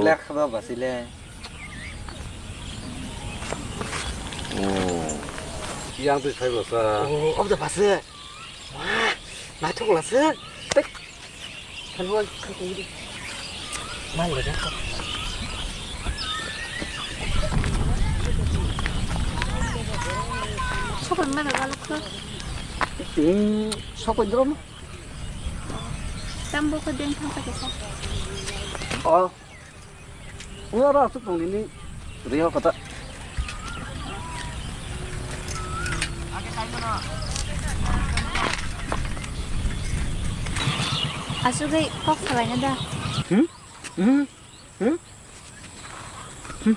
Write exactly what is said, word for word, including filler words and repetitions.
Yak ba basile. Oh. Yang tu sai basa. Oh, obo da basa. Wah, naithok la se. Tek. Kan hoi, kan hoi. Mal le da. Sopan mana galuk ko? Hmm, sopan drum. Tambo ko den thang pakai sa. Oh. Oro aswk tong nini ri o kota. Aswk bai kok salaina da. Hmm? Hmm? Hmm? Hmm?